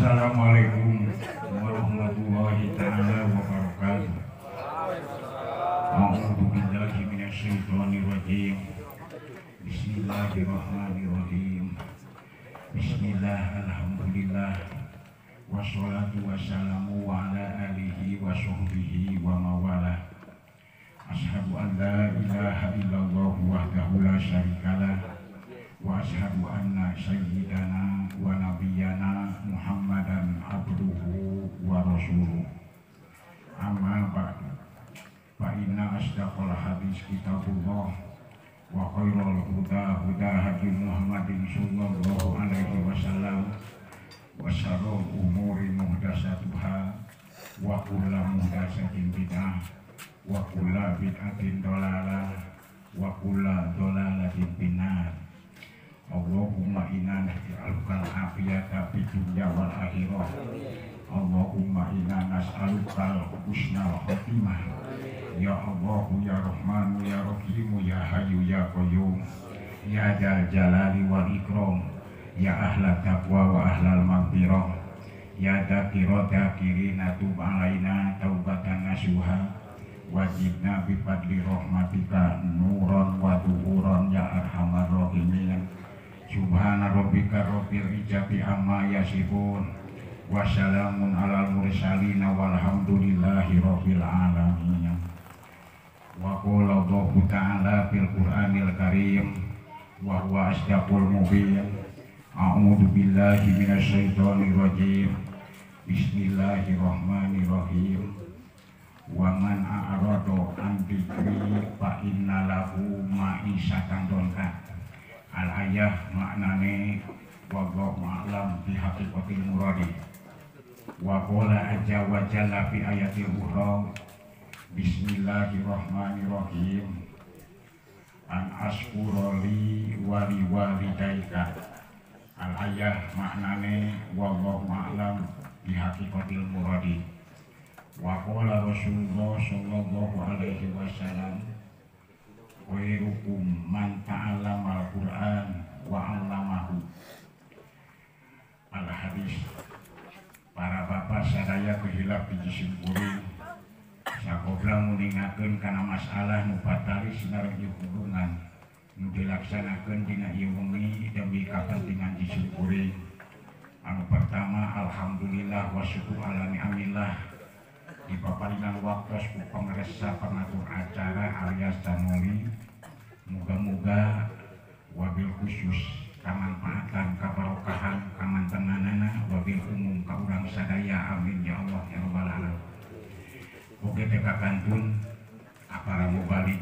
Assalamualaikum warahmatullahi taala wabarakatuh. A'udzu billahi minasyaitonir rajim. Bismillahirrahmanirrahim. Bismillah, alhamdulillah, wassalatu wassalamu ala alihi wa sahbihi wa mawalah. Asyhadu an la ilaha illallah wahdahu la syarikalah wa asyhadu anna sayyidana wa nabiyyana Muhammadan abduhu wa rasuluh. Amma ba'du. Fa inna asdaqal hadis kitabullah wa khairul huda huda hadi Muhammadin sallallahu alaihi wasallam wa syarrul umuri muhdatsatuha wa kullu muhdatsatin bid'ah wa kullu bid'atin dalalah wa kullu dalalatin finnar. Allahumma inna nas'aluka al-afiyata fid dunya wal akhirah. Allahumma inna nas'aluka husnal khatimah. Ya Allah ya Rahman ya Rahim ya Hayyu ya Qayyum ya Dzal Jalali wal Ikram ya ahla taqwa wa ahlal maghfirah ya dzakira dzakirina tub alaina taubatan nasuha wajibna bi fadli rahmatika nuran wa duhuran ya arhamar rahimin. Subhana rabbika rabbil izzati amma yasifun wa salamun alal mursalin walhamdulillahi rabbil alamin. Wa qala Allahu ta'ala fil Qur'anil Karim wa huwa asdaqul mubin. A'udzu billahi minasyaitonir rajim. Bismillahirrahmanirrahim. Wa man a'rada an dzikri fa inna lahu ma'isyatan dhanka. Al ayah maknane wallahu a'lam bi haqiqatil muradi. Wa qala azza wa jalla fi ayatil ukhra. Bismillahirrahmanirrahim. An askuroli wali walidaika. Al ayah maknane wallahu a'lam bi haqiqatil muradi. Wa qala Rasulullah sallallahu alaihi wasallam khairukum man ta'allama al-Qur'an wa 'allamahu. Al hadis. Para bapak sadaya kehilap di simkuring sakobra nguningakeun kana masalah nu patali sinareng hubungan nu dilaksanakeun dina ieu wengi demi kapentingan simkuring. Anu pertama, alhamdulillah wa syukur ala ni'amillah di paparingan waktos ku pangresa pangatur acara alias Tanoli. Muga-muga wabil khusus kamanfaatan kabarokahan kamantenganana wabil umum ka urang sadaya, amin ya Allah ya rabbal alamin. Oke teh kakantun para mubalik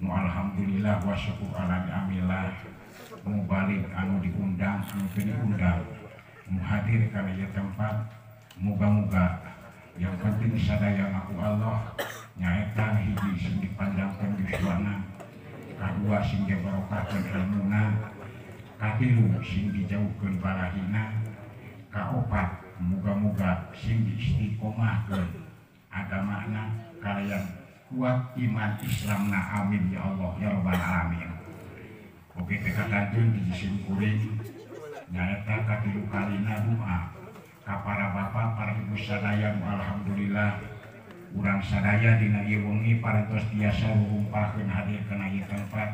nu alhamdulillah wa syukur ala ni'amillah, mubalik anu diundang anu teu diundang nu hadir kana ieu tempat, muga-muga yang penting sadaya ngaku Allah nyaeta hiji sing dipanjangkeun yuswana, kadua sing dibarokahkeun ilmuna, katilu sing dijauhkeun balahina, kaopat muga-muga sing diistiqomahkeun agamana kalian kuat iman Islamna, amin ya Allah ya rabbal alamin. Oke teh kakantun di simkuring nyaeta katilu kalina doa ka para bapak para ibu sadaya. Alhamdulillah urang sadaya dina ieu wengi parantos tiasa rurumpahkeun hadir kana ieu tempat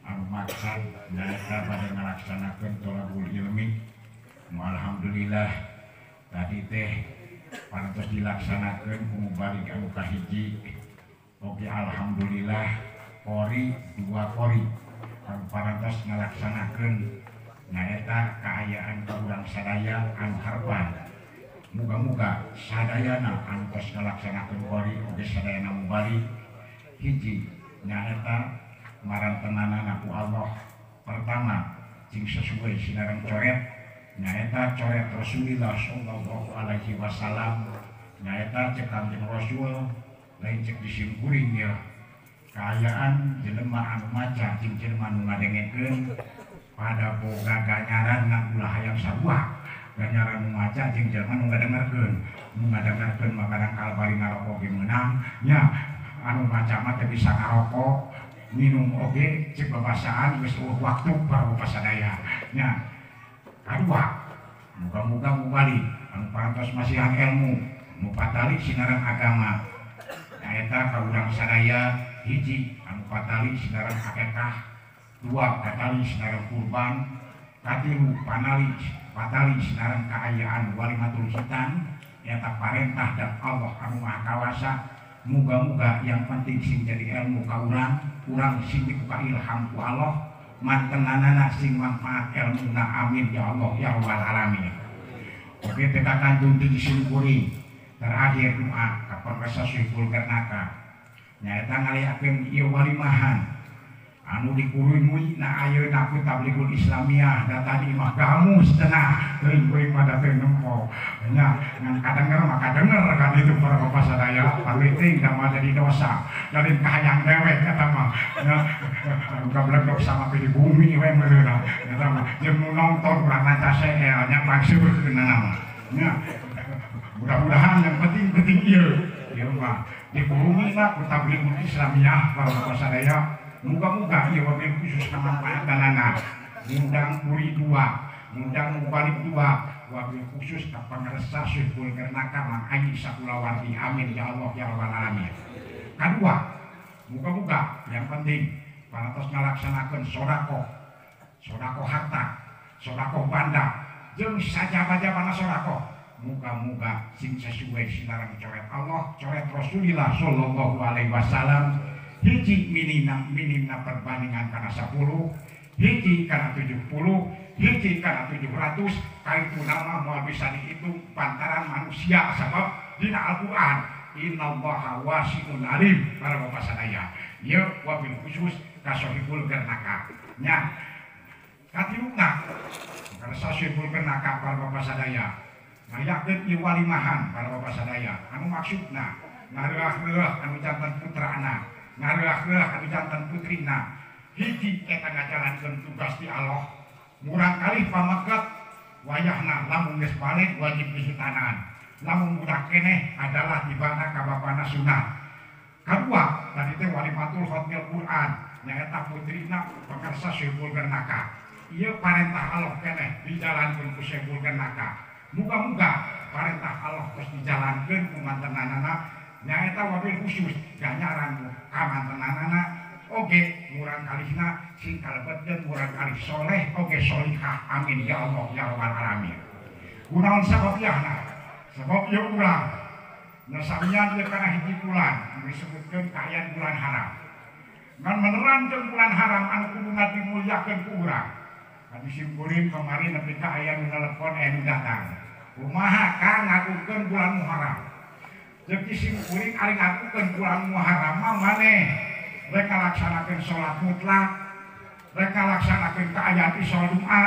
anu maksad nyaeta bade ngalaksanakeun thalabul ilmi. Nu alhamdulillah tadi teh parantos dilaksanakeun ku mubalik anu kahiji. Oke alhamdulillah kori dua kori anu parantos ngalaksanakeun nyaeta kaayaan ka urang sadaya anu harpan. Muga-muga sadayana anu tos ngalaksanakeun kori oge sadayana mubalik hiji nyaeta marantenanana ku Allah. Pertama sing sesuai sinareng coret nyaeta coret Rasulullah sallallahu alaihi wasallam, nyaeta cek Kanjeng Rasul lain cek disimkuring ya kaayaan jelema anu maca jeung jelema anu ngadengekeun pada boga ganyaran ngan ulah hayang sarua. Ganyaran nu maca jeung jelema nu ngadengarkeun, nu ngadengarkeun mah kadang kala bari ngarokok ge meunang nya, anu maca mah teu bisa ngarokok minum oge cek babasaan geus eueuh waktu para bapak sadaya nya. Kadua Muga-muga mubalik anu parantos masihan ilmu nu patali sinaran agama. Nyaeta ka urang sadaya hiji anu patali sinaran akekah, dua patali sinaran kurban, katilu panali patali sinaran kaayaan walimatul hitan nyaeta parentah dan Allah anu Maha Kawasa. Muga-muga yang penting sing jadi ilmu ka urang, urang sing dibuka ilham ku Allah, mantenanana sing manfaat ilmuna, amin ya Allah ya rabbal alamin. Oke teh kantun di simkuring terakhir doa ka pangresa Sohibul Gernaka nyaeta ngaliakeun ieu walimahan anu dikurungui na ayeuna ku Tablighul Islamiyah da tadi mah gamus cenah teuing kuring mah da teu nempo nya ngan kadenger mah kadenger kan itu para bapak sadaya paling da mah jadi dosa jadi kahayang dewek eta mah nya gablek sama di bumi we meureuna eta mah jeung nu nonton urang lancar seel nya pangseurkeun mah nya mudah-mudahan yang penting-penting ieu ieu mah dikurungi na ku Tablighul Islamiyah para bapak sadaya. Muga-muga ieu wabil khusus kamanfaatanana ngundang kuri dua, ngundang mubalik dua, wabil khusus ka pangresa Sohibul Gernaka Mang Ayi sakulawardi, amin ya Allah ya rabbal alamin. Kadua, muga-muga yang penting parantos ngalaksanakeun sedekah, sedekah harta, sedekah banda, jeung sajaba-jabana sedekah. Muga-muga sing sesuai sinaran coret Allah, coret Rasulillah sallallahu alaihi wasallam. Hiji minimna perbandingan kana 10, hiji kana 70, hiji kana 700, kaitu nama moal bisa dihitung pantaran manusia sabab dina Al-Qur'an innallaha wasi'un alim para bapak sadaya. Ieu wabil khusus ka Sohibul Gernaka. Nya katiluna kana Sohibul Gernaka para bapak sadaya. Ngayakeun ieu walimahan para bapak sadaya anu maksudna ngareureuh anu jantan putrana, ngareureuh anu jantan putrina. Hiji eta ngajalankeun tugas di Allah, murang kali pameket wayahna lamun geus balik wajib disutanan, lamun budak keneh adalah dibana ka bapana sunat. Kadua tadi teh walimatul khatmil Quran nyaeta putrina pangarsa Sohibul Gernaka. Ieu parentah Allah keneh dijalankeun ku Sohibul Gernaka. Muga-muga parentah Allah terus dijalankeun ku mantenanana nyaeta wabil khusus ganjaran ka mantenanana oge murang kalihna sing kalebetkeun murang kalih soleh oge solihah, amin ya Allah ya rabbal alamin. Kunaon sabab yahna? Sebab ieu urang nasamian ieu kana hiji bulan anu disebutkeun kaayaan bulan haram. Ngan meneran jeung bulan haram anu kuduna dimulyakeun ku urang. Kadi simkuring kemarin nepi ka aya nu telepon anu datang. Kumaha Kang ngagungkeun bulan Muharram? Jeung simkuring ari ngagungkeun bulan Muharram mah maneh rek ngalaksanakeun salat mutlak, rek ngalaksanakeun kaayaan isol doa,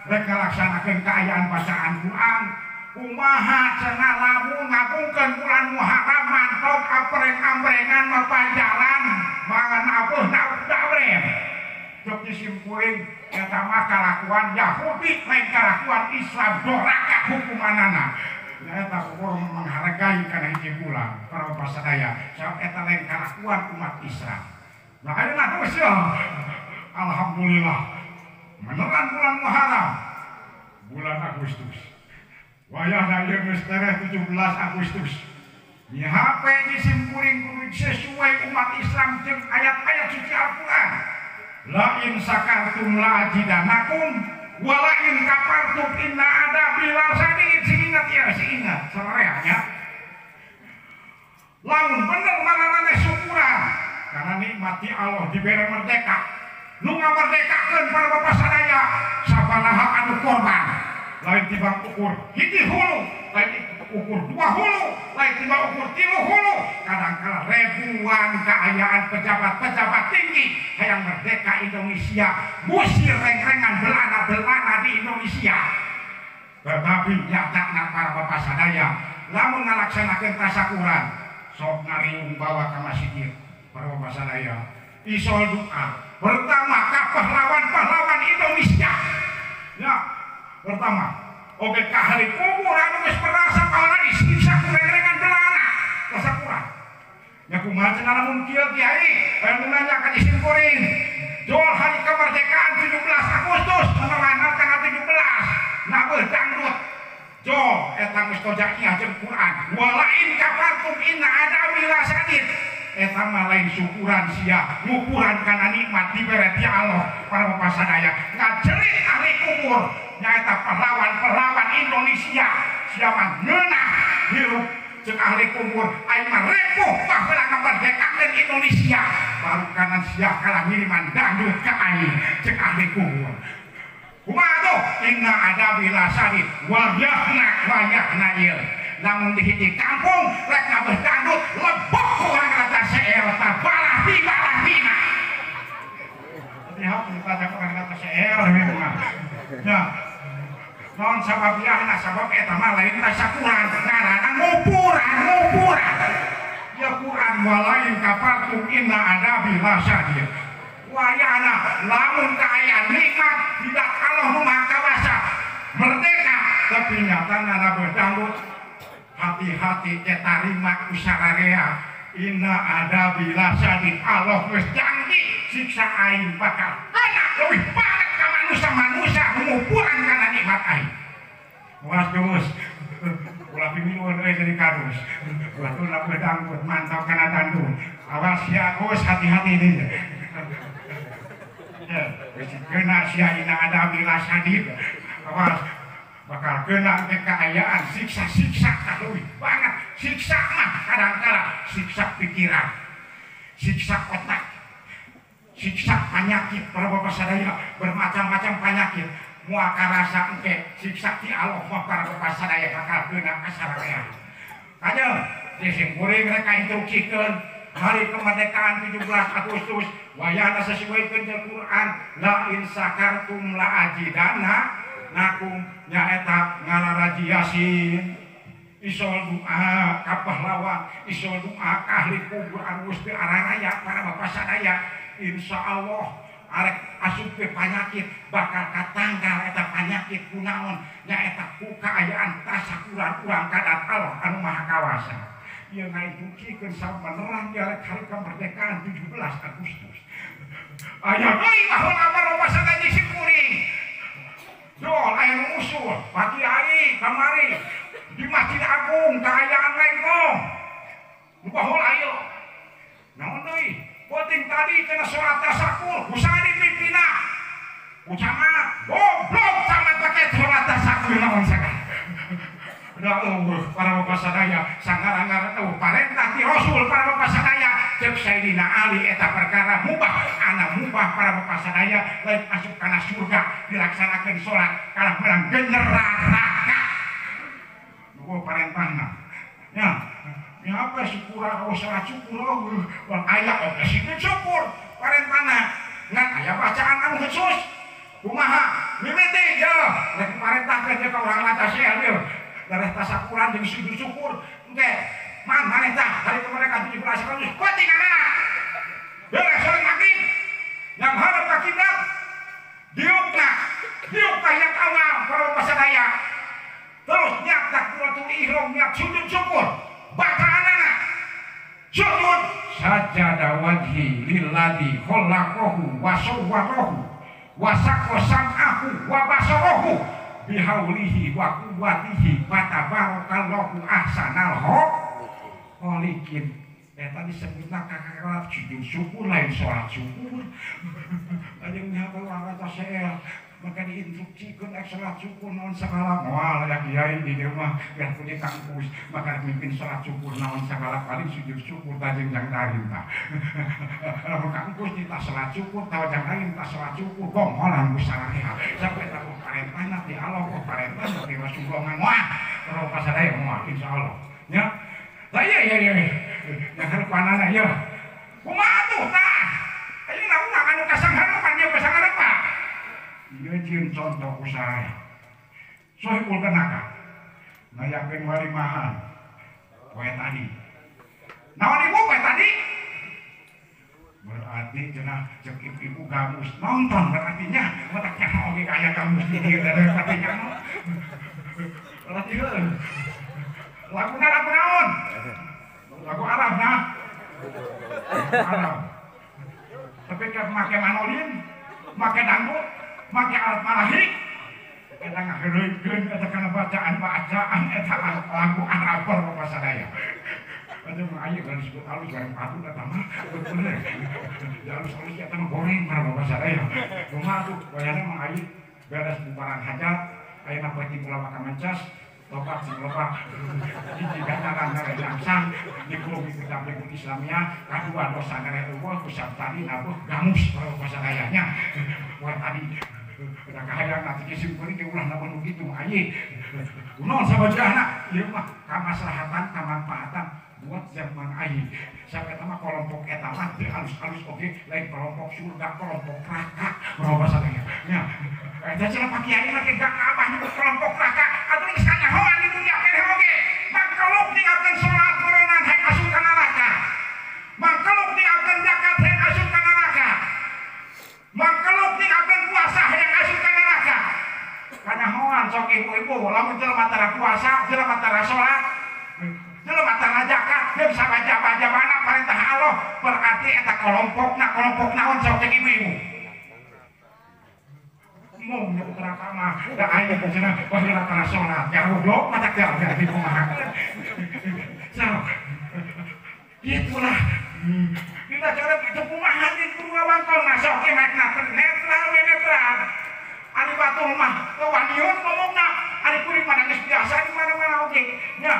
rek ngalaksanakeun kaayaan bacaan Quran. Kumaha cenah lamun ngagungkeun bulan Muharram mantok ampreng-amprengan mapanjalan mangan abuh dabrem. Cok simkuring eta mah kalakuan Yahudi lain kalakuan Islam doraka hukumanana. Eta urang menghargai kana hiji bulan para bapak sadaya sabab eta lain kalakuan umat Islam. Nah ayeuna terus ya alhamdulillah meneran bulan Muharram bulan Agustus wayahna ieu geus tereh 17 Agustus. Di HP di simkuring kudu sesuai umat Islam jeung ayat-ayat suci Al-Qur'an. La in sakartum la ajidanakum wa la in kafartum inna adzabi lasyadid. Sing ingat ya, sing ingat sareanya. Lamun bener maneh syukuran karena nikmati Allah dibere merdeka. Nu ngamerdekakeun para bapak sadaya sabaraha anu korban. Lain tibang ukur hiji hulu, lain ukur dua hulu, lain tibang ukur tilu hulu. Kadangkala ribuan keayaan pejabat-pejabat tinggi hayang merdeka Indonesia, musir reng-rengan belana-belana di Indonesia. Tetapi nyatana para bapak sadaya lamun ngalaksanakeun tasakuran sok ngariung bawa ka masjid para bapak sadaya isol doa pertama ka pahlawan-pahlawan Indonesia. Ya, pertama oge ka ahli kubur anu geus merasa pahlawan disiksa ku reng-rengan belana tasakuran. Ya kumaha cenah lamun kieu kiai anu nanya ka disimkuring jol hari kemerdekaan 17 Agustus menerangna tanggal 17 nabeuh dangdut eta geus tojakiah jeung Quran walain kafartum inna adabi lasadid eta mah lain syukuran sia ngukuran kana nikmat dibere ti Allah para bapak sadaya ngajerit ahli kubur nyaeta pahlawan-pahlawan Indonesia sia mah ngeunah hirup cek ahli kubur aing mah repuh baheula ngamerdekakeun Indonesia baru kana sia kalah ngiriman dangdut ka aing cek ahli kubur kumaha tuh inna adabi lasadid wayahna wayahna ieu lamun di hiji kampung rek ngabeuh dangdut lebok ku urang rata seel ta balah di balah dina lihat pada urang rata seel mah ya naon sabab yahna sabab eta mah lain tasakuran ngaranna ngupuran ngupuran ya Quran walain kafartum inna adabi lasadid wayahna lamun kaayaan nikmat tidak Allah nu Maha Kawasa merdeka tapi nyatana ngabeuh dangdut hati-hati ketarima usararea inna adabi lasadid Allah geus janji siksa aing bakal kena leuwih banget ka manusia-manusia ngupuran kana nikmat aing was geus ulah pimiluan euy jadi kadus ulah teu ngabeuh dangdut mantap kana dandut awas ya geus hati-hati deui ya geus kena sia inna adabi lasadid awas bakal kena kekaayaan siksa-siksa leuwih banget siksa mah kadang-kala siksa pikiran siksa otak siksa penyakit para bapak sadaya bermacam-macam penyakit moal karasa engke siksa ti Allah mah para bapak sadaya bakal kena kasararea kajeng di kuring rek instruksikeun hari kemerdekaan 17 Agustus wayahna sasuaikeun jeung Quran la in sakartum la ajidanna nakum nyaeta ngalaraji Yasin isol doa ka pahlawan isol doa ka ahli kubur anu geus teu araraya para bapak sadaya insyaallah arek asup ke panyakit bakal katanggal eta panyakit kunaon nyaeta ku kaayaan tasakuran urang kadat Allah anu Maha Kawasa ieu ngainstruksikeun samenerang di hari kemerdekaan 17 Agustus aya deui baheula para bapak sadaya sikuring dol aya nu usul Pak Kiai kamari di Masjid Agung kaayaan lengkong nu baheula ayo naon deui penting tadi cenah salat tasakur usaha dipipina ku camat goblok camat pake salat tasakur naon sagala da eueuh para bapak sadaya sangar-angar eueuh parentah ti Rasul para bapak sadaya ceuk Sayyidina Ali eta perkara mubah ana mubah para bapak sadaya lain asup kana surga dilaksanakeun salat kalah meunang neraka nu parentahna nya nya apa syukur oh salat syukur oh aya oge sujud syukur parentahna ngan aya bacaan anu khusus kumaha mimiti ye rek parentahkeun ye ka urang laca seel ye darah tasakuran jeung sujud syukur engke man maneh tah hari kemerdekaan 17 Agustus penting anana beres salat maghrib yang hadap ka kiblat diukna diuk tahiyat awal para bapak sadaya terus niat takbiratul ihram niat sujud syukur bacaanana sujud sajada wajhi lilladzi khalaqahu wa sawwarahu wa saqqa sam'ahu wa basarahu bihaulihi wa quwwatihi fatabarakallahu ahsanal khaliqin eta disebutna kakak sujud syukur lain salat syukur anjing nyaho urang seel maka diinstruksikeun ek salat syukur naon sagala moal aya kiai di dieu mah geus di kampus maka mimpin salat syukur naon sagala paling sujud syukur tajeng jang darin tah lamun kampus ditah salat syukur tawa jang darin tah salat syukur gonggolan ku sararea sampai eta parentahna ti Allah ku parentahna ti Rasulullah moal para bapak sadaya moal insyaallah nya tah ieu ieu ieu yang harepanana ieu kumaha tuh tah ayeuna urang anu kasangharepan ieu kasangharepan ieu jeung contoh usaha Sohibul Kenaka ngayakeun walimahan poe tadi naon ibu poe tadi berarti cenah ceuk ibu gamus nonton berarti nya matak nya oge kaya gamus di dieu berarti nya berarti heuh laguna lagu naon lagu Arab nah Arab tapi keur make manolin make dangdut make alat malahik Eta ngaheureuikeun eta kana bacaan-bacaan eta lagu Arab bapak sadaya. Ada mah aya kan disebut alus bareng padu eta mah bener. Alus-alus eta mah goreng para bapak sadaya. Kumaha tuh wayahna mah aya beres bubaran hajat ayeuna poe ulama ka mancas loba sing loba hiji ganjaran nare langsang dikulogi ku tabligh Islamiyah kadua dosa nare eueuh ku sabtadi nabuh gamus para bapak sadaya nya. Poe tadi udah kahayang nanti kesimpulan dia ulah namun begitu aye kunaon sabajahna ieu mah kamaslahatan kamanfaatan buat zaman aye sampai eta mah kelompok eta mah teu halus-halus oge lain kelompok surga kelompok neraka bapak sadaya nya eta cenah Pak Kiai mah gak abah nyebut kelompok neraka atuh geus kanyahoan di dunia keneh oge mangkeluk ninggalkeun salat meureunang hayang asup ka neraka mangkeluk ninggalkeun zakat hayang asup ka neraka mangkeluk ninggalkeun puasa hayang asup ka neraka kanyahoan sok ibu-ibu lamun jelema tara puasa jelema tara salat jelema tara zakat jeung sabajaba-jabana perintah Allah berarti eta kelompokna kelompok naon sok cek ibu-ibu mung nyebut neraka mah da aya cenah baheula tara salat ya goblok matak teh berarti kumaha sok itulah dina cara itu kumaha di guru ngawangkol nah sok ge naik netral we netral ari batur mah waniun ngomongna ari kuring mah geus biasa di mana-mana oge nya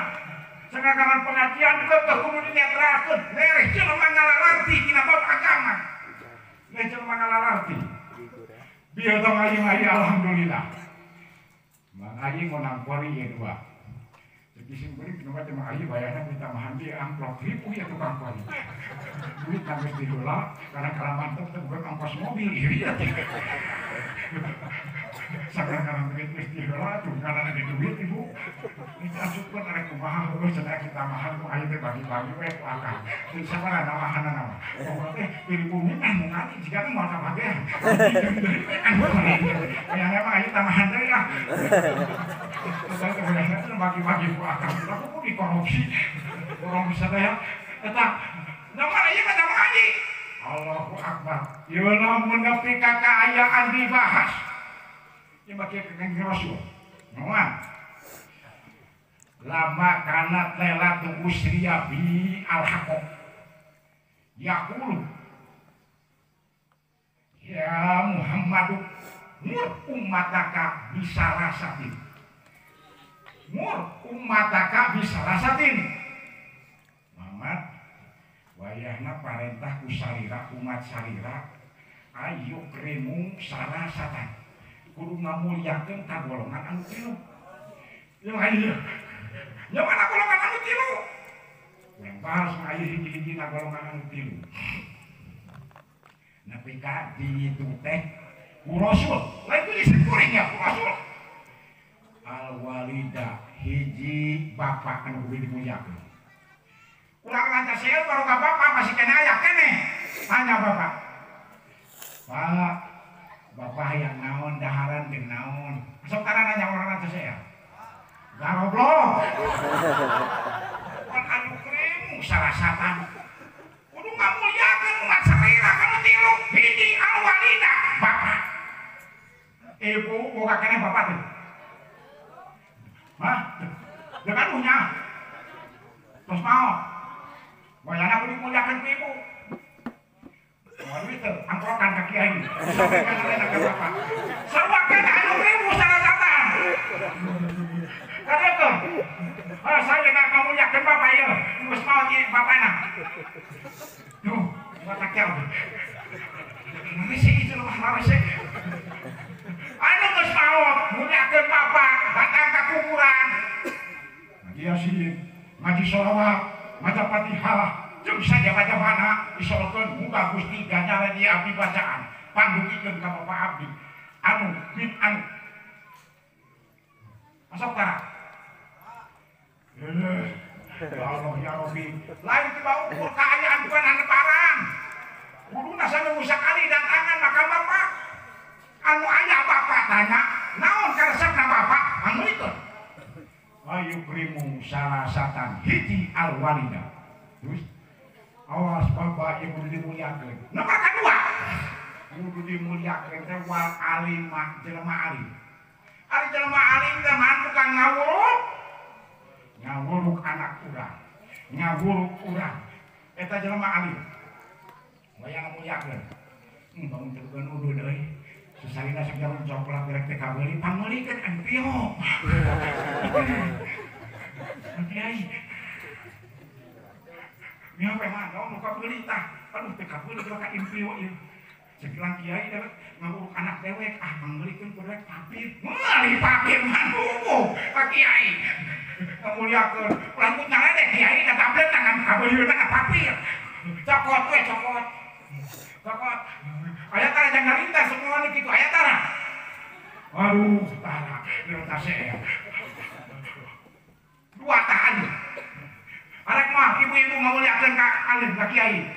sakarangan pengajian keukeuh kudu dinetralkeun lereh jelema ngalalarti dina bab agama lereh jelema ngalalarti bieu tong ayeuna alhamdulillah Mang Ayi ngonang kori ieu dua jadi simkuring kenapa teh Mang Ayi bayarna minta mahan di amplop ripuh ya tukang kori duit nangis diheula karena kalaman teh bukan ongkos mobil iri ya teh sakarang duit geus diheula tuh karena ada duit ibu ini asupkeun arek kumaha heueuh cenah kita mahan ku ayeuna teh bagi-bagi we ku akang teu sabaraha namahanna mah pokona teh pribumi mah nu ngati jigana moal kabagean kayaknya mah ayeuna tamahan deui ah bagi-bagi ku akang aku pun dikorupsi orang bisa teh eta nama ieu mah nama haji Allahu Akbar ieu lamun nepi ka kaayaan dibahas ieu mah kieu ka Rasul moal lama kanat lelatu usriya bi al-haqq yaqulu ya Muhammadu mur ummataka bisalasatin mur ummataka bisalasatin Muhammad wayahna parentah ku salira umat salira ayo krimu salasatan kudu ngamuliakeun ka golongan anu tilu ieu ayeuna nya mana golongan anu tilu urang bahas mah ieu hiji-hijina golongan anu tilu nepi ka ditu teh ku Rasul lain ku kuring ya ku Rasul al walida hiji bapak anu kudu dimuliakeun urang lantas seueur baru ka bapak masih kene aya keneh tanya bapak Pak bapak hayang naon daharan jeung naon sok tara nanya urang lantas seueur garoblok pan anu krimu salasatan kudu ngamuliakeun umat salira kanu tilu hiji al walida bapak ibu boga keneh bapak teh hah dekan nya terus mau wayana kudu dimuliakeun ku ibu moal duit teu angkrokan ka kiai sampai ka bapak sarua keneh anu ribu salasatan kadeukeuh ah saya nak ngamuliakeun bapak ieu geus maot ieu bapana duh batak teh rese ieu mah rese anu geus maot muliakeun bapak datang ka kuburan ngaji yasin ngaji sholawat maca Fatihah jeung sajaba-jabana disolkeun muga Gusti ganjaran ieu abdi bacaan pandugikeun ka bapak abdi anu bin anu masuk tara ya Allah ya Rabbi lain tiba ukur kaayaan bukan anu barang kuduna saminggu sakali datangan maka bapak anu aya bapak tanya naon karesepna bapak mangulikeun ayu krimu salasatan hiji al walida terus awas bapak ieu kudu dimuliakeun nomor kadua kudu dimuliakeun teh wal alima jelema alim Ari jelema alim teh mah tukang ngawuruk. Ngawuruk anak urang. Ngawuruk urang. Eta jelema alim. Wayang muliakeun. Bangun teu uduh deui. Susarina sok jarum coklat direk teh kabeuli pangmeulikeun antio. Kiai. Nya we mah naon nu kabeuli tah. Aduh teh kabeuli ka impio ieu. Sekilang kiai dewek ngawuruk anak dewek ah pangmeulikeun ku dewek papir. Meuli papir mah buku ka kiai. Ngamuliakeun. Ulah ku nyaledek kiai da tablet tangan kabeuleuna papir. Cokot we cokot. Cokot. Aya tara jangan rinta semua nu kitu aya tara. Aduh, tara ieu teh. Dua tahan. Arek mah ibu-ibu ngamuliakeun ka alim ka kiai.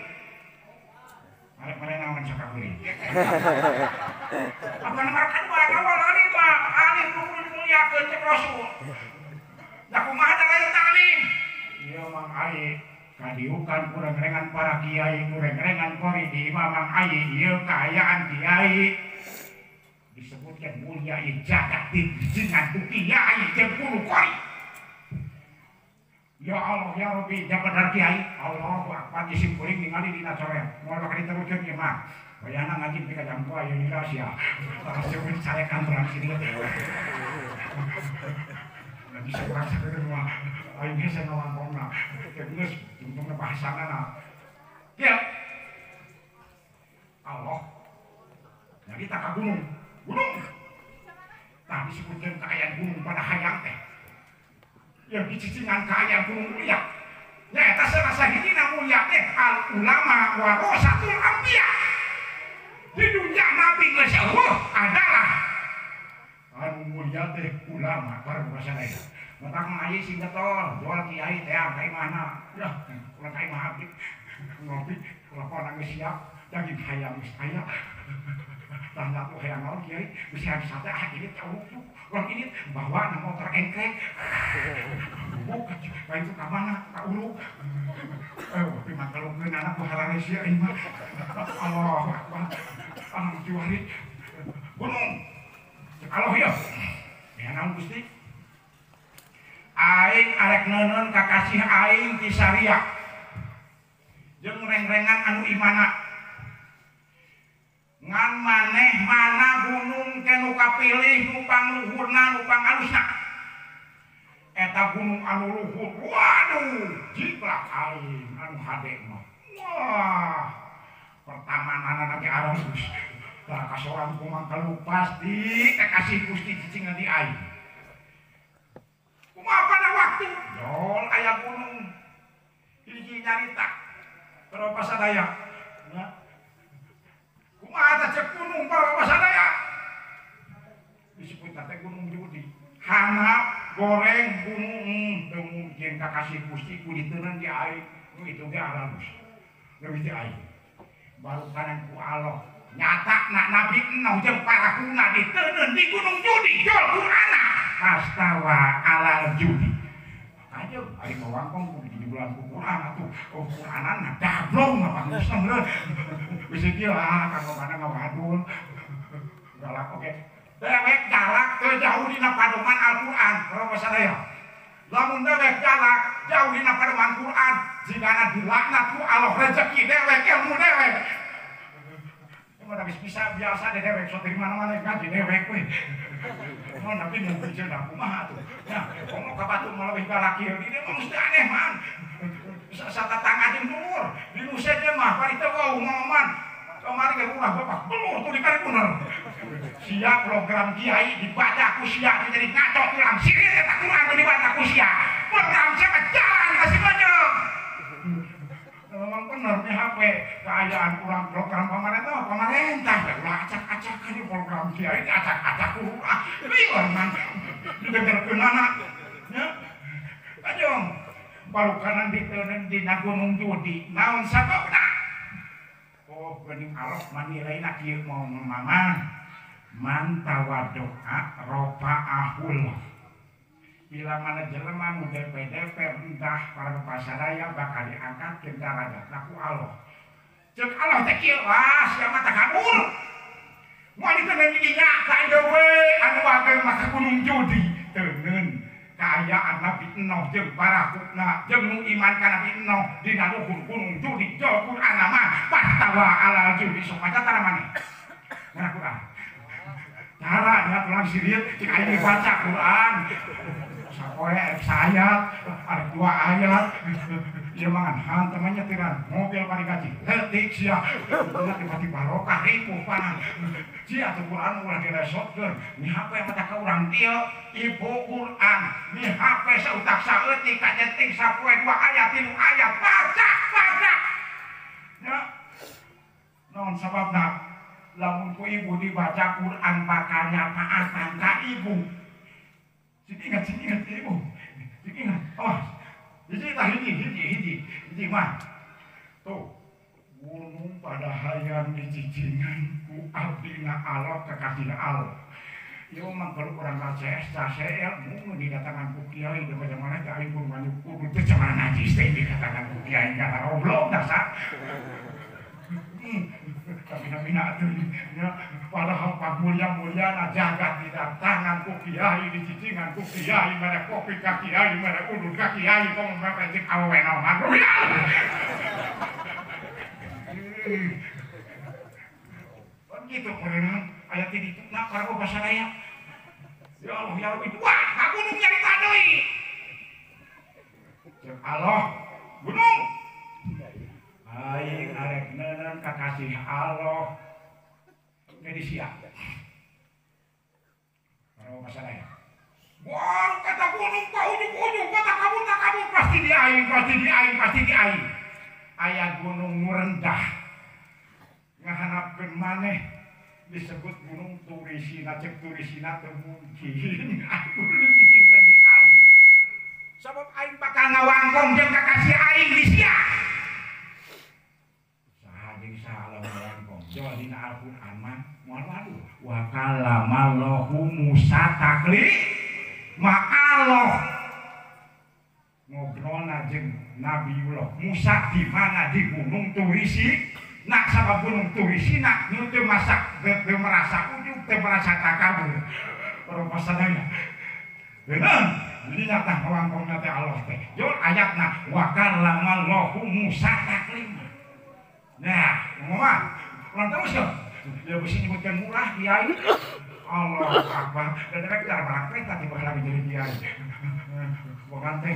Arek mere naon sok kabeuli. Apa nomor kadua awal alim mah alim nu kudu dimuliakeun cek Rasul. Da kumaha teh aya alim? Ieu mang ai kadiukan kurang-rengan para kiai, kurang-rengan kori di imam mang ai ieu kaayaan kiai. Disebutkan mulia ieu jagat dijengan ku kiai jeung kudu kori. Ya Allah ya Rabbi jaga kiai Allahu akbar disimpuling ningali dina coret moal bakal diteruskeun ieu mah wayahna ngaji pika jam 2 ieu nila sia tah seueun carekan urang sini lagi saurang sakeun mah aing hese ngawangkongna geus tungtungna bahasana kieu Allah jadi tak ka gunung gunung tah disebutkeun kaayaan gunung pada hayang teh yang dicicingan kaya gunung mulia nyaeta salah sahijina mulia teh al ulama warasatul anbiya di dunia nabi geus eueuh adalah anu mulia teh ulama para bahasana eta matak mah ieu sing getol jual kiai teh ka imahna ya ulah ka imah abdi ngopi lakon geus siap daging hayam geus aya tah atuh hayang naon kiai geus hayam sate ah ini teh ulah ini bawa na motor engkrek bubuk ka itu ka mana ka uruk tapi mah kalukeun anak ku hararesia ieu mah Allahu akbar anu kiwari gunung cek Allah ieu ya naon Gusti aing arek neuneun ka kasih aing ti saria jeung reng-rengan anu imana ngan maneh mana gunung ke nu kapilih nu pangluhurna nu pangalusna eta gunung anu luhur waduh jiklak aing anu hade mah wah pertamanana ge aralus tah kasorang kumang kalu pasti kakasih Gusti cicing di aing kumaha pada waktu jol aya gunung hiji nyarita para pasadaya nya kumaha teh cek gunung para pasadaya disebut teh gunung judi hanap goreng gunung teu mungkin kakasih Gusti ku diteuneun di aing nu itu ge alus leuwih ti aing baru kanan ku Allah nyata nak nabi Nuh jeung parahuna diteuneun di gunung judi jol Qur'ana fastawa alal judi aja aing ngawangkong ku di bulan ku Qur'an atuh oh Qur'anan dablong apa geus meureun wis kieu ah kanggo mana ngawadul galak oke dewek galak teu jauh dina padoman Al-Qur'an para sadaya lamun dewek galak jauh dina padoman Qur'an jigana dilaknat ku Allah rezeki dewek ilmu dewek mun geus bisa biasa deh dewek sok di mana-mana ngaji dewek we mun tapi mun cenah kumaha atuh nya komo ka batur mah leuwih galak ieu di dieu mah mesti aneh man satatangga jeung dulur di nu sejen mah bari teu wau moman kamari ge ulah bapak belur tuh di bener sia program kiai dibaca ku sia jadi ngaco tulang sirit eta Quran nu dibaca ku sia program sia jalan ka si bojong memang bener nih HP keayaan kurang program pemerintah pemerintah ulah acak-acakan program kiai acak-acak ulah lieur man didengarkeun anak nya kajong barukanan diteuneun dina gunung judi naon sababna oh geuning Allah manilaina kieu mau mama man tawadoa rafa'ahul bila mana jelema nu DPDP rendah para pasadaya bakal diangkat ke darajatna ku Allah cek Allah teh kieu wah sia mah takabur Moal diteundeun nya ka ieu we anu ageng maka gunung judi teuneun kaayaan Nabi Nuh jeung parahuna jeung nu iman ka Nabi Nuh dina luhur gunung judi jol Quran mah pastawa alal judi sok maca tara maneh ngana Quran tara nya tulang sirieu cik aing baca Quran sapoe saayat ada 2 ayat ieu mah hantemannya tiran mobil bari gaji leutik sia tiba-tiba barokah ripuh panan sia atuh Quran ulah diresotkeun ni HP mata ka urang dieu ibu Quran ni HP sautak saeutik kajenting sapoe 2 ayat 3 ayat baca baca nya naon sababna lamun ku ibu dibaca Quran bakal nyapaatan ka ibu sing ingat ibu sing ingat oh hiji tah hiji mah tuh gunung pada hayang dicicingan ku abdina Allah kekasih Allah ieu mah kalau urang KCS CL mun didatangan ku kiai di mana teh aing kudu manyuk kudu teh cemana najis teh didatangan ku kiai kana goblok dasar tapi nabina atuh nya padahal pamulia-muliana jagat didatangan ku kiai dicicingan ku kiai mere kopi ka kiai mere udud ka kiai komo mere cik awewe naon rupiah kan gitu meureun aya ti dituna para bapa sadaya ya Allah ya Rabbi wah ka gunung nyarita deui ceuk Allah gunung aing arek neuneun kakasih Allah jadi siap para bapa sadaya wah kata gunung pa ujug-ujug kata kabur tak kabur pasti di aing pasti di aing pasti di aing aya gunung nu rendah ngahanapkeun maneh disebut gunung Turisina cek Turisina teu mungkin aku dicicingkeun di aing sabab aing bakal ngawangkong jeung kakasih aing di sia saha jeung saha lamun ngawangkong jol dina Al-Qur'an mah moal waduh wa kalamallahu Musa takli ma Allah ngobrolna jeung Nabiullah Musa di mana di gunung Turisi nak sabab gunung Turisina nu teu masak teu merasa ujug teu merasa takabur para sadaya bener jadi nyata ngawangkongna teh Allah teh jol ayatna wa kalamallahu Musa taklima nah ngomong ulang terus ya dia bisi nyebutkeun murah kiai Allah akbar dan rek cara barang kereta tiba lagi jadi kiai bukan teh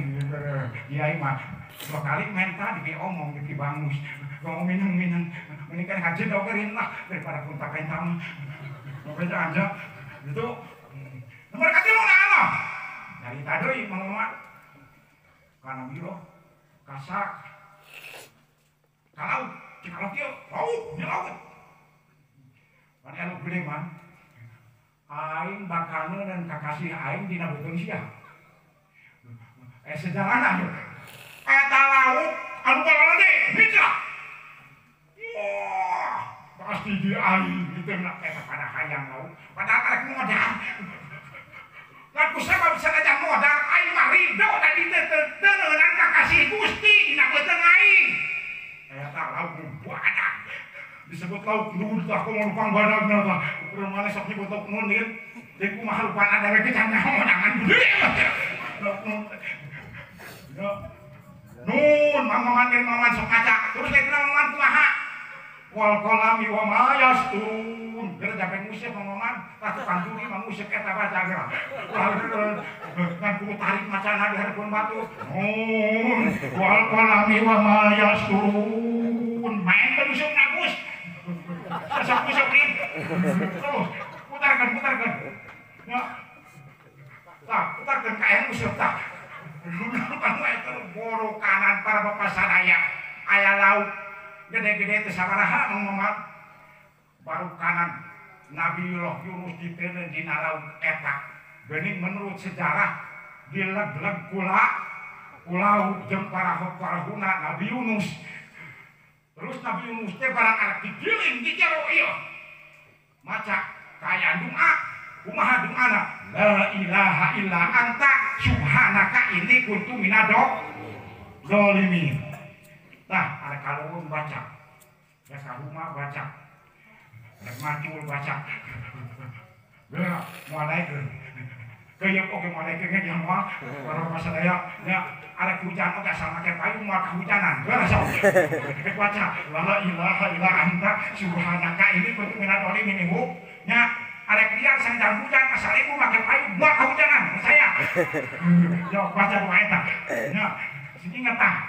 kiai mah 2 kali menta di omong di bangus ngomong minang mending kan haji dokerin lah daripada kontak kentang makanya aja itu nomor katilu na Allah dari tadi mama kana biro kasak kalau kalau kieu laut di laut pan anu gede mah aing bakal dan kakasih aing dina beuteung sia sejarahna ieu eta laut anu balade hijrah wah pasti di aing itu nak eta pada hayang laut padahal arek modal laku sabab sanajan modal aing mah ridho da dieu teu neunan kakasih Gusti dina beuteung aing eta laut badak disebut laut nun tah komo lupang badagna tah urang maneh sok nyebut laut nun ieu deui kumaha lupana dewek ge can nyaho jangan gede nun mamaman jeung mamaman sok kaca terus lagi mamaman kumaha wal qalami wa ma yasturun geura jampe nguseup mamaman tah tukang juri mah nguseup eta baca geura kan kudu tarik macana di hareupeun batu nun wal qalami wa ma yasturun main teh nguseup Gus sok nguseup ieu terus putarkeun ya tah putarkeun ka aya nguseup tah kamu itu boro kanan para bapak sadaya aya laut gede-gede teh sabaraha mamaman baru kanan Nabiullah Yunus diteundeun dina laut eta geuning menurut sejarah dileg-leg kula laut jeung parahu-parahuna Nabi Yunus terus Nabi Yunus teh barang arek digiling di jero ieu maca kaya doa kumaha doana la ilaha illa anta subhanaka inni kuntu minadz zalimin. Tah ada kalung baca, ya karuma baca. Rek macul baca. Geura moal daekeun. Keuyeub oge moal daekeun ge moal para sadaya nya arek hujan oge asal make payung moal kahujanan. Geura sok. Rek baca la ilaha illa anta subhanaka ini kuntu minadh dhalimin ibu nya arek liar sangdang hujan asal ibu make payung moal kahujanan percaya. Yo baca doa eta. Nya sing inget tah.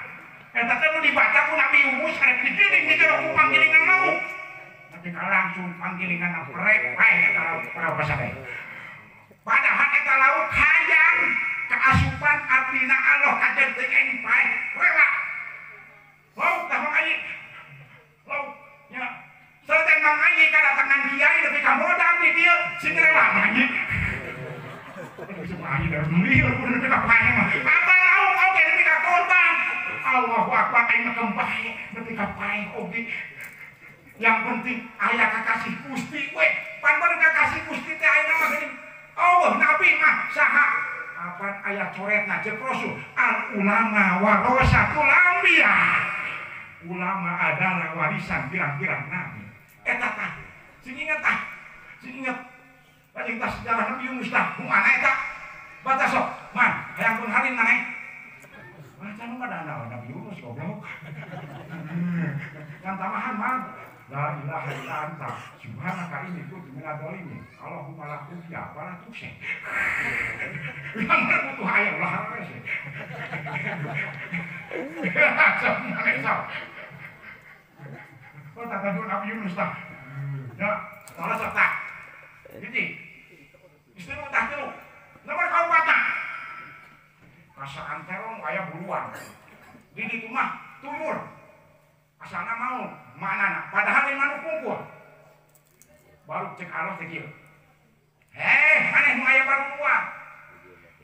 Eta teh nu dibaca ku Nabi Yunus arek digiling di jero ku panggilingan laut. Tapi langsung panggilingan prek pae eta laut para sadaya. Padahal eta laut hayang kaasupan artina Allah kajen teu aing pae rela. Laut tah Mang Ayi. Laut nya saten Mang Ayi kadatangan kiai nepi ka modal di dieu sing rela Mang Ayi. Mang Ayi da meuli nepi ka pae mah. Apa laut oge nepi ka korban. Allahu Akbar aing mah kembae nepi ka pae oge. Yang penting aya kakasih Gusti we. Pan bener kakasih Gusti teh ayeuna mah geuning. Oh, Nabi mah saha? Apan aya coretna ceuk Rasul, al ulama warasatul anbiya. Ulama adalah warisan pirang-pirang nabi. Eta tah, sing inget tah. Sing inget. Lajeng tah sejarah Nabi Yunus tah, kumaha eta? Baca sok, man, hayang pun harin maneh. Baca nu kada Nabi Yunus goblok. Ngan tamahan man. La ilaha illa anta subhanaka inni kuntu minadh dhalimin. Allahumma la tuhya wa la tuhsi. Yang butuh aya ulah rese. Sok maneh sok. Kok tak tadu Nabi Yunus tah. Ya, salah sok tah. Hiji. Istri nu tah tilu. Nomor kaopatna. Kasaan terong aya buluan. Di ditu mah tuyul. Asalna mau manana padahal yang manuk kumpul. Baru cek Allah teh kieu. Heh, maneh nu aya baruluan.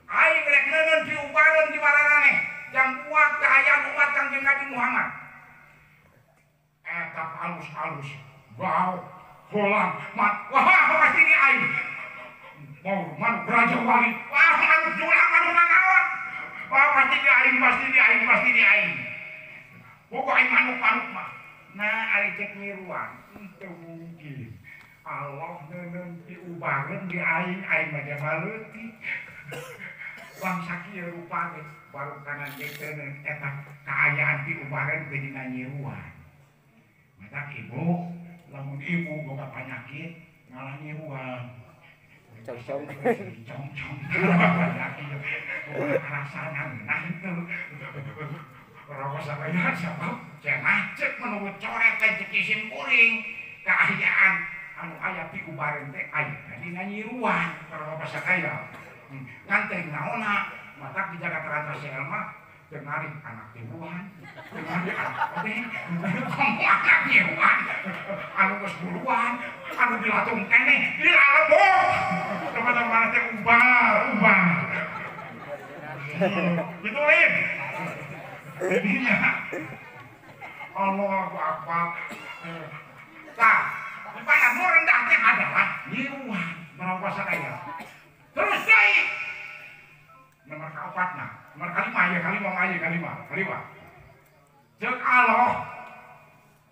Aing rek neuneun diubareun di maraneh jang kuat kaayaan umat Kangjeng Nabi Muhammad. Eta alus-alus, bau, holang, mat, wah pasti di aing. Mau manuk raja wali, wah manuk julang manuk nanaon. Wah pasti di aing, pasti di aing, pasti di aing. Pokok aing manuk-manuk mah. Nah, ari cek ngiruan, teu mungkin. Allah neuneun diubareun di aing, aing mah maleutik. Bangsa kieu rupa ge baru kanan ge teuneun eta kaayaan diubareun teh dina nyiruan. Matak ibu, lamun ibu boga panyakit ngalah nyiruan. Cong-cong. Cong-cong. Panyakit boga rasana ngeunah henteu. Rokok sadaya sabab cenah cek menurut coret teh cek isim kuring kaayaan anu aya piubareun teh aya dina nyiruan para bapak sadaya. Ngan teh naonna matak dijaga terantas mah teu ngarik anak tiruan, teu ngarik anak odeng, komo anak nyiruan, anu geus buluan, anu dilatung keneh dilalebok. Teman-teman teh ubar-ubar. Gitu lin. Jadinya Allahu Akbar. Tah, pada nu rendah teh adalah nyiruan barang sadaya. Terus deui. Nomor kaopatna, nomor kalima ya, kalima ya, kalima, kalima. Ceuk Allah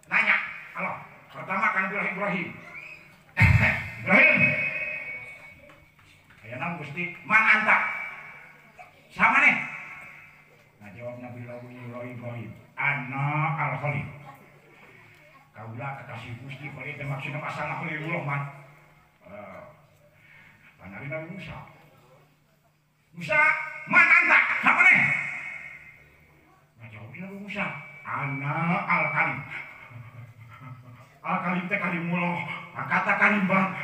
nanya, Allah. Pertama kan Ibrahim. Ibrahim. Aya Gusti, man anta? Sama nih. Nah jawab Nabi Ibrahim, ana al-Khalil. Kaula kekasih Gusti Khalil teh maksudna asalna Khalilullah man. Panari Nabi Musa. Musa, man anta? Sama nih. Nah jawab Nabi Musa, ana al-Kalim. Al-Kalim teh kalimullah, kata kalimbang.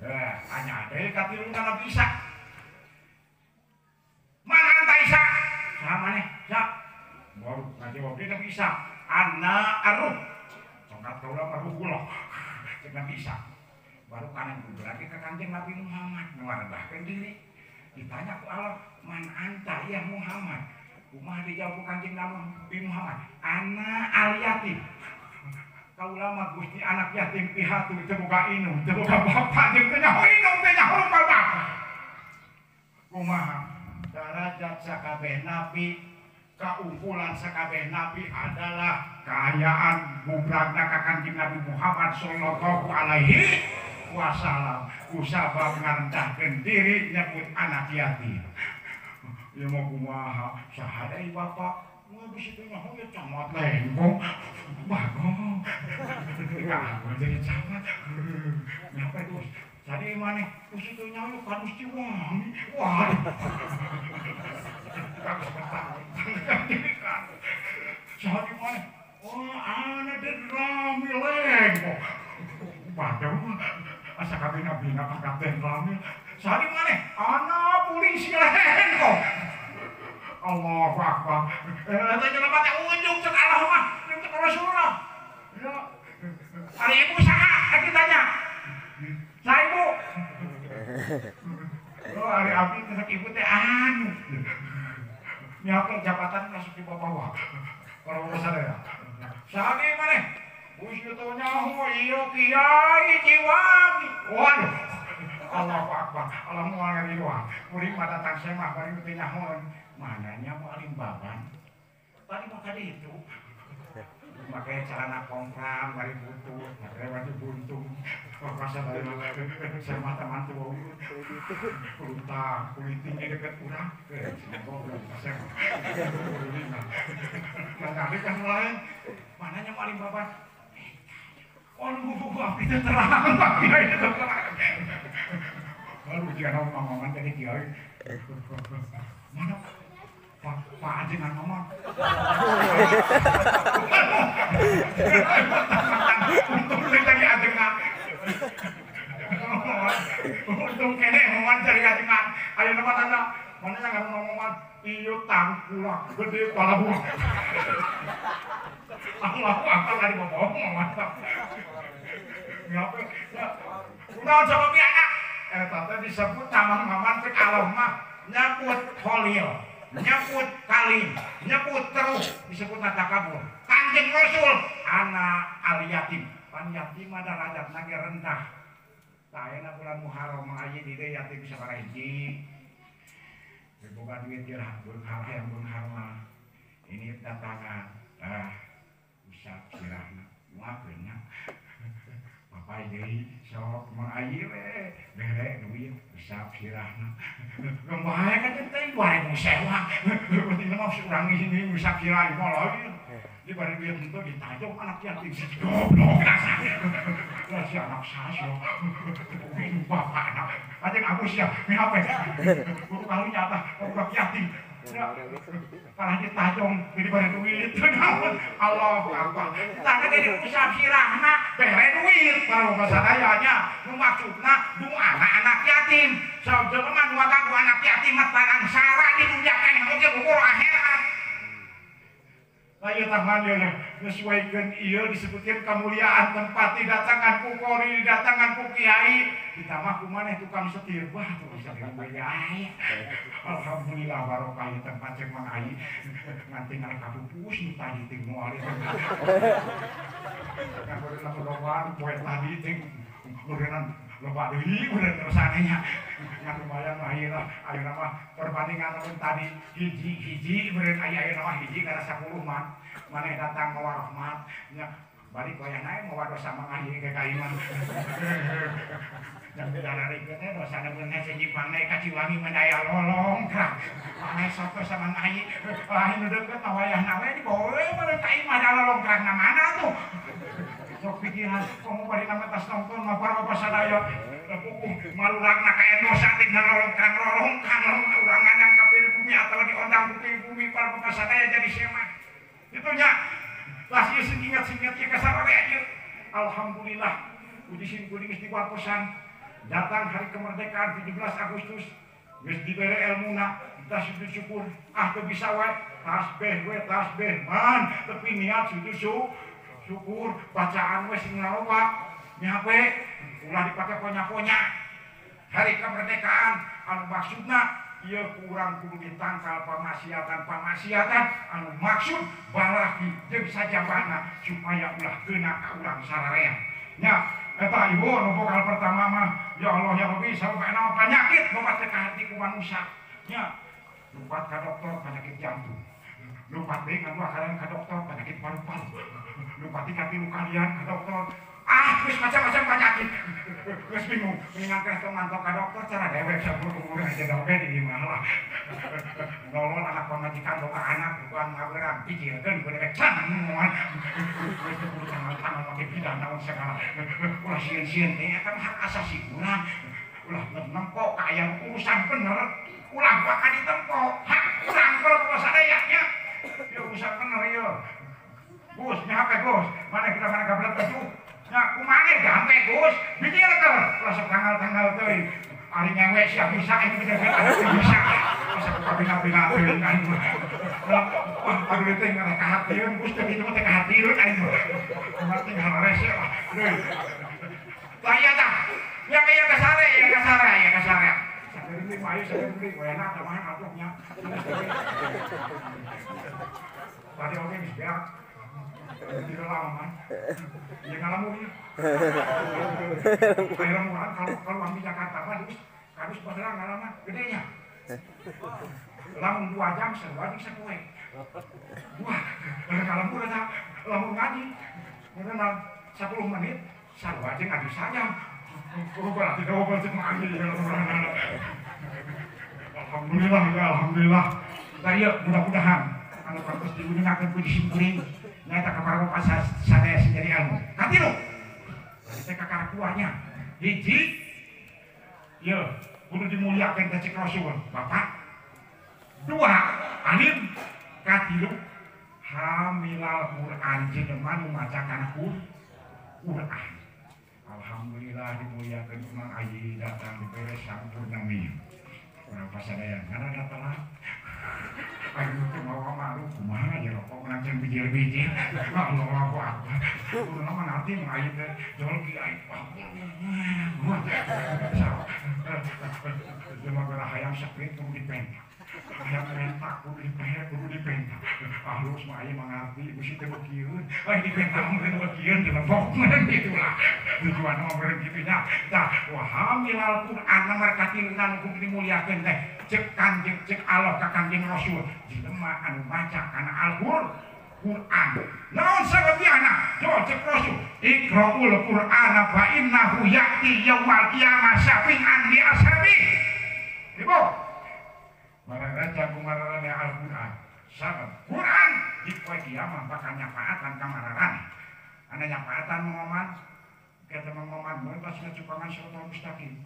Nah, hanya ada katiluna Nabi Isa. Mana anta Isa? Sama nih, Isa. Baru ngajawab dia Nabi Isa. Ana arruh. Tongkat kaula mah ruhullah. Cek Nabi Isa. Baru kanan berarti ke Kanjeng Nabi Muhammad ngarendahkeun diri. Ditanya ku Allah, man anta ya Muhammad? Kumaha dijawab ku Kanjeng Nabi Muhammad? Ana al-yatim. Kaula mah Gusti anak yatim pihatu teu boga indung, teu boga bapak jeung teu nyaho indung, teu nyaho bapak. Kumaha? Darajat sakabeh nabi Keunggulan sakabeh nabi adalah kaayaan bubragna ka Kanjeng Nabi Muhammad sallallahu alaihi wasallam. Kusabab ngarendahkeun diri nyebut anak yatim. Ya mau kumaha saha deui bapak? Moal bisa teh nyaho ya camat lengkong. Bagong. Kamu jadi camat. Nyampe terus. Jadi maneh geus teu nyaho kadus Ciwangi. Waduh. Kagus petang. Saha di maneh? Oh, ana den Ramil lengkong. Waduh. Asa kabina-bina pangkat den Ramil. Saha di maneh? Ana polisi lengkong. Allahu Akbar. Eta jelema teh ujung cek Allah mah, cek Rasulullah. Ya. Ari ibu saha? Lagi tanya. Saha ibu? Oh, ari abdi teh cek ibu teh anu. Nyapa jabatan masuk di bawah. Kalau urusan ya. Saha di maneh? Geus teu nyaho ieu kiai Ciwangi. Waduh. Allahu Akbar. Allah moal ngariwang. Kuring mah datang semah bari teu nyahoeun. Mananya mau alim baban. Tadi mah kali itu. Pakai celana kompram, bari butut, pakai baju buntung. Masa dari saya mata mantu utang, kuliting di dekat urang. Nah, kali kan lain. Mananya mau alim baban. Oh, lu itu terang, Pak Kiai itu terang. Lalu jangan ngomong jadi kiai. Mana Pak Ajengan ngomong. Untung dari ajengan. Untung kene ngomong dari ajengan. Ayo nama tanda. Mana yang ngomong iyo tangkulak gede kepala buah. Allah akbar tadi ngomong mantap. Ngapa? Kunaon sabab anak? Eta teh disebut tamang-maman cek Allah mah nyebut kholil, nyebut kalim, nyebut terus disebut takabur. Kanjeng Rasul anak al yatim. Pan yatim ada derajatna ge rendah. Tah ayeuna bulan Muharram mah aya di dieu yatim sabaraha hiji. Boga duit ge lah beunghar hayang beunghar mah. Ini datangan. Ah, usap sirahna. Muakeun nya. Bapak deui sok mang ayi we bere duit usap sirahna. Gembae kan teh 2000 sewa. Penting mah urang ini usap sirah mah lain. Di bari duit itu ditajong anak yatim si goblok rasa. Lah si anak saya. Bapak anak. Anjing aku siap ngape. Guru kalunya tah budak yatim. Kalah ditajong di bari duit. Allahu Akbar. Tah teh diusap sirahna bere duit. Para bapak sadayanya nu maksudna doana anak yatim. Sabab jelema nu ngagagu anak yatim mah sara di dunya keneh oge bubur akhirat. Ayo tangan ya, nyesuaikan iya disebutkan kemuliaan tempat didatangkan ku kori, didatangkan ku kiai, ditambah ku maneh tukang setir, wah tukang setir kiai. Alhamdulillah barokah ieu tempat cek mang ai, nganti ngarek kapupus nu tadi teh moal ieu. Kan loba poe tadi teh meureunnan loba deui meureun rasana nya. Ngan lumayan lah ieu lah, ayeuna mah perbandingan lamun tadi hiji-hiji meureun aya ayeuna mah hiji kana 10 mah. Maneh datang mawa rahmat nya balik wayahna mawa dosa mah ieu ke ka iman. Nya dararikeun teh dosana beuneh sejipang naik ka Ciwangi mah daya lolong ka. Maneh sok sama ngayi lain nu deukeut mah wayahna we dibawa we meureun ka imah da lolongkrangna mana tuh. Sok pikiran komo bari nama tas nonton mah para bapak sadaya pukuh malurangna ka dosa teh lolongkrang lolongkrang urang ngandang ka pilih bumi atawa diondang ku pilih bumi para bapak sadaya jadi semah. Itu nya lah ieu sing ingat-ingat ieu kasarare ieu. Alhamdulillah puji sim kuring geus diwatosan datang hari kemerdekaan 17 Agustus geus dibere elmuna kita sujud syukur ah teu bisa wae tasbih we tasbih man tapi niat sujud syukur bacaan we sing loba nyape ulah dipake ponya-ponya hari kemerdekaan anu maksudna ieu kurang kudu ditangkal pamaksiatan anu maksud balaki jeung sajabana supaya ulah kena ka urang sararea nya eta ibu anu vokal pertama mah ya Allah ya Rabbi sabab naon penyakit loba teh ka hati ku manusia nya lupat ka dokter penyakit jantung Lumpat deui ngadua kalian ka dokter penyakit paru-paru. Lumpat deui ka tilu kalian ka dokter. Ah, geus macam-macam penyakit. Geus bingung, mendingan teh mantau ka dokter cara dewek sampur umur aja oge di imah lah. Nolol anak pamajikan boga anak bukan ngaberang pikirkeun ku dewek can ngomongan. Geus teu kudu tangan-tangan make bidan naon segala. Ulah sieun-sieun teh eta mah hak asasi urang. Ulah nempo ka aya urusan bener, ulah bakal ditempo hak urang kalau sadaya nya. Ieu urusan bener ieu. Gus, nya HP Gus, mana kita mana gablek tuh. Nya kumaha gampe Gus, pikirkeun ulah sok tanggal-tanggal teuing. Ari ngewe sia bisa ini bener bisa. Masa kabina-bina teuing aing. Wah, aduh teh ngarah kahatieun Gus teh kitu teh kahatieun aing. Kumaha teh hararese lah. Deui. Lah ieu tah. Ya kaya kasare, ya kasare, ya kasare. Sakeureung mah ayo sakeureung wayahna tambahan atuh nya. Tadi oge geus beak. Tidak lama man. Ya ngalamun ya. Ayo lamuran kalau ambil Jakarta mah terus harus baheula ngalaman gedenya. Lamun 2 jam sarua jeung sapoe. Wah, ngalamun eta lamun ngaji. Mun 10 menit sarua jeung ngaji sajam. Oh, berarti double cek mah Alhamdulillah ya alhamdulillah. Nah ieu mudah-mudahan anu kantos digunakeun ku disimkuring nyaeta ka para bapak sadaya jadi ilmu. Katilu. Teh kakarakuannya. Hiji ieu kudu dimuliakeun teh cek Rasul. Bapak. Dua, alim. Katilu hamilal Quran jelema nu maca kana Quran. Alhamdulillah dimuliakeun Mang Ayi datang dibere sampurna mi. Berapa sadaya ngaran telat. Ayo teh mawa malu kumaha ya rokok menang jeung bijil-bijil. Allahu akbar. Kudu mah ngarti Mang Ayi teh jol kiai. Wah. Jelema gara hayang sakit kudu dipenta. Hayang mentak kudu dipenta, kudu dipenta. Alus mah Ayi mangarti bisi teh beukieun. Ai dipenta meureun beukieun dilebok meureun kitu lah. Tujuan mah meureun kitu nya. Tah wa hamilal Quran nomor katiluna nu kudu dimuliakeun teh cek Kanjeng cek Allah ka Kanjeng Rasul jelema anu maca kana Al-Qur'an. Naon sababna? Jo cek Rasul Iqra'ul Qur'ana fa innahu ya'ti yaumal qiyamah syafi'an li ashabi. Ibu mararaca kumararane Al-Qur'an. Sabab Qur'an di poe kiamat bakal nyafaatan ka mararane. Anu nyafaatan mengoman kita mengoman mun pas ngacukangan siratal mustaqim.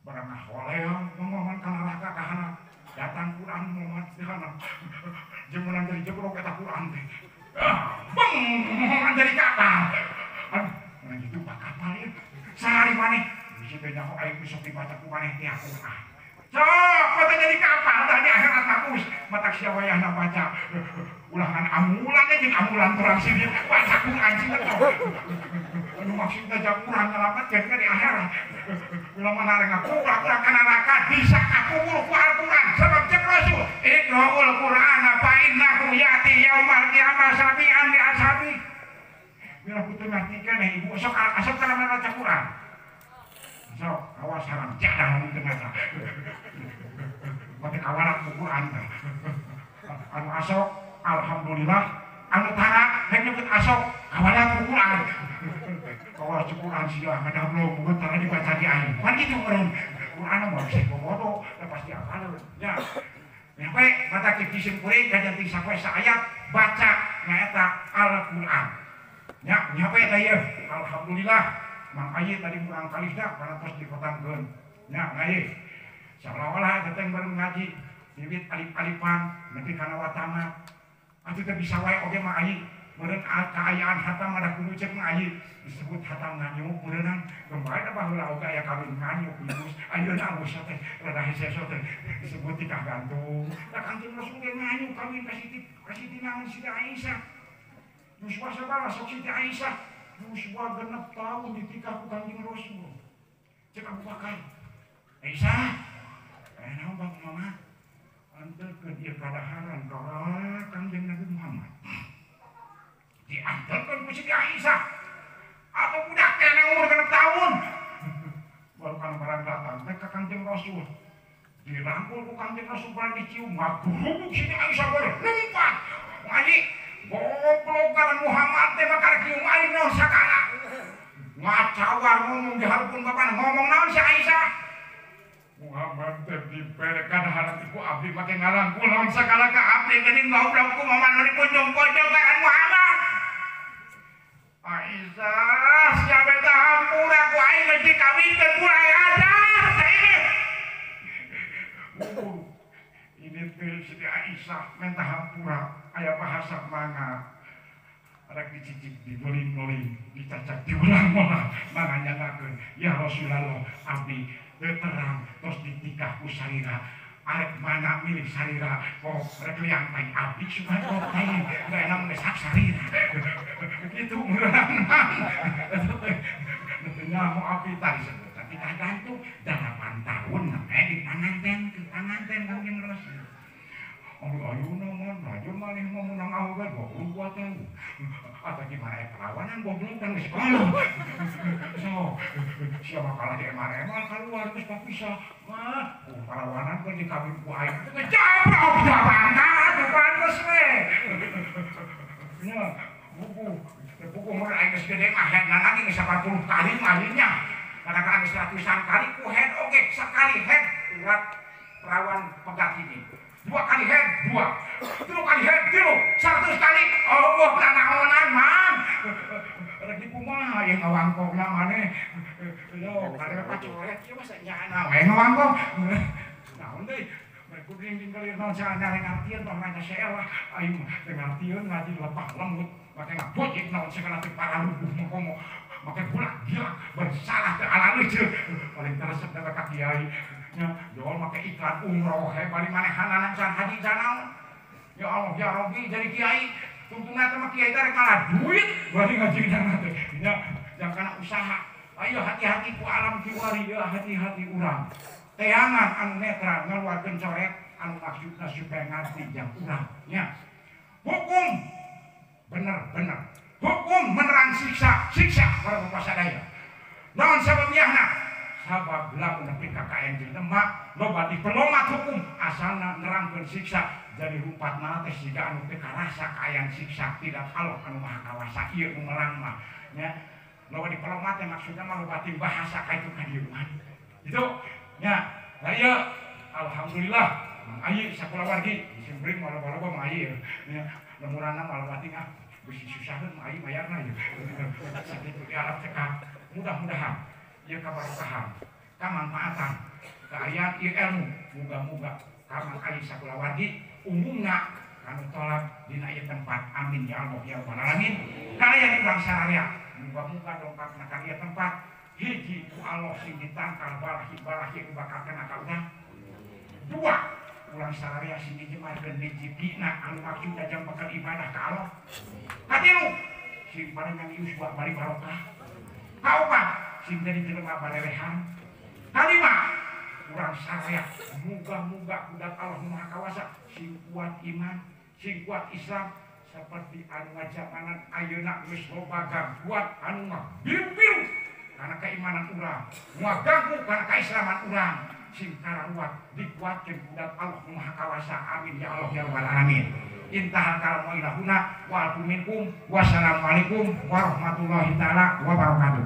Barang holeong mengoman ka neraka ka hana. Datang Quran mengoman di hana. Jeung meunang jadi jebrok eta Quran teh. Beng jadi kapal. Aduh, meunang kitu pak kapal ieu. Sehari maneh bisi teh nyaho aing sok dibaca ku maneh teh Quran. Sok, kota jadi kapal tadi akhirat bagus. Matak sia wayahna baca. Ulangan amulan jeung amulan torang sini baca Quran sih teh. Anu maksudna jang urang nyelametkeun ka di akhirat. Ulah mana rek ngakurang ka neraka disakakubur ku Al-Qur'an. Sabab cek Rasul, Iqra'ul Qur'ana fa innahu ya'ti yaumal qiyamah syafi'an li ashabi. Mila kudu ngartikeun ibu sok asok kana maca Qur'an. Sok awas haram jadah mun teu maca. Mate kawalat ku Qur'an teh. Anu asok alhamdulillah, anu tara rek nyebut asok kawalat ku Qur'an. Kawas Quran sia ngadamlo mun tara dibaca di aing. Kan kitu meureun. Quran mah bisa bodoh, da pasti apaleun. Nya. Nyampe mata kisim kuring kajanti sapoe saayat baca nyaeta Al-Qur'an. Nya nyampe teh ieu. Alhamdulillah Mang Ayi tadi murang kalih dah parantos dikotangkeun. Nya ngayi. Saolah-olah eta teh baru ngaji wiwit alif-alifan nepi kana watama. Atuh teh bisa wae oge Mang Ayi. Meureun kaayaan hatam ada kudu cek Mang Ayi disebut hatam nganyuk meureunang kembali da baheula oge aya kawin nganyuk ibu ayeuna geus teh rada hese teh disebut tikah gantung. Da Kanjeng Rasul ge nganyuk kawin ka Siti naon Siti Aisyah. Yuswa sabaraha sok Siti Aisyah. Yuswa 6 tahun ditikah ku Kanjeng Rasul. Cek Abu Bakar. Aisyah, naon Bang Mama? Antelkeun ieu kadaharan ka Kanjeng Nabi Muhammad. Diantarkan ku Siti Aisyah. Atau budak kena umur 6 tahun. Baru kan barang datang teh ka Kanjeng Rasul. Dirangkul ku Kangjeng Rasul barang dicium ngagurubuk Siti Aisyah boleh lompat. Ngaji goblok ngaran Muhammad teh mah karek nyium aing naon sakala. Ngacawar ngomong di hareupeun bapana ngomong naon si Aisyah. Muhammad teh diberekan hareup ku abdi make ngarangkul naon sakala ka abdi geuning goblok ku Muhammad nu dipunjung-punjung ngaran Muhammad. Aisyah siapa teh hampura ku aing geus dikawinkeun ku ajar teh. Ini teh Siti Aisyah minta hampura aya bahasa mangga rek dicicip diguling-guling dicacak diulang-ulang mangga nyangakeun ya Rasulullah abdi teu terang tos ditikah ku sarira arek mana milih sarira kok rek liang teh abdi subhanallah teh da enak geus hak sarira kitu meureunana teu nyaho abdi tadi sebut kita gantung 8 tahun sampai di panganten ke panganten Kangjeng Rasul. Ayeuna mah raja maneh mah menang awewe 22 tahun. Atau gimana ya perlawanan goblok dan geus kolot. So, siapa kalah di emar-emar keluar geus papisah. Mah, perlawanan keur dikawin ku aing. Gejabrok jabangka teu pantes we. Nya, buku mun aing geus gede mah headna lagi geus 40 kali mah nya. Kadang-kadang geus ratusan kali ku head oge sekali head urat perawan pegat hiji. 2 kali head, 2. 3 kali head, 3. 100 kali. Allah nanaonan man. Rek dikumaha ieu ngawangkongna maneh. Yo, karek pacoret ieu mah nyaana we ngawangkong. Naon deui? Merek kudu tinggal naon saana ngartieun tong nanya seel lah. Aing mah teu ngartieun ngaji lepah lembut, make ngabojek naon sagala teh paraluguh mah komo. Make gula gila bersalah teu alaleujeuh. Paling teresep da ka kiai. Nya jual make iklan umroh he bari manehanana can haji can naon. Ya Allah ya Rabbi jadi kiai tungtungna teh mah kiai teh rek malah duit bari ngaji kana teh. Nya jang kana usaha. Ayo hati-hati ku alam kiwari ya hati-hati urang. Teangan anu netra ngaluarkeun coret anu maksudna supaya ngarti jang urang nya. Hukum bener-bener. Hukum menerang siksa, siksa para bapak sadaya. Naon sabab yahna? Sabab lamun nepi ka kaen jelema loba dipelomat hukum asalna nerangkeun siksa jadi rumpatna teh siga anu teu karasa kaayaan siksa tidak Allah anu maha kawasa ieu nu melang mah nya. Loba dipelomat teh maksudna mah loba ting bahasa ka itu ka dieu mah. Itu nya. Lah ieu alhamdulillah Mang Ayi sakulawargi disimpring loba-loba Mang Ayi nya lemurana mah loba ting ah bisi susaheun Mang Ayi bayarna ieu. Sakitu di Arab cekap mudah-mudahan ieu kabarokahan, kamanfaatan, kaayaan ieu ilmu, muga-muga ka Mang Ayi sakulawargi umumna kanu tolak dina ieu tempat. Amin ya Allah ya rabbal alamin. Kaayaan urang sararea muga-muga dongkapna ka ieu tempat hiji ku Allah sing ditangkal balahi-balahi nu bakal kena ka urang. Dua, urang sararea sing dijemarkeun dijipina anu maksudna jang bakal ibadah ka Allah. Katilu, sing paling yuswa bari barokah. Kaopat, sing jadi jelema balelehan. Kalima, urang sararea muga-muga kudat Allah Maha Kawasa sing kuat iman, sing kuat Islam seperti anu ngajamanan ayeuna geus loba gangguan anu ngabiru-biru karena keimanan urang, ngaganggu karena keislaman urang, sing kararuat dikuatkeun kudat Allah Maha Kawasa. Amin ya Allah ya rabbal alamin. Intahal kalamu ilahuna wa minkum. Wassalamualaikum warahmatullahi taala wabarakatuh.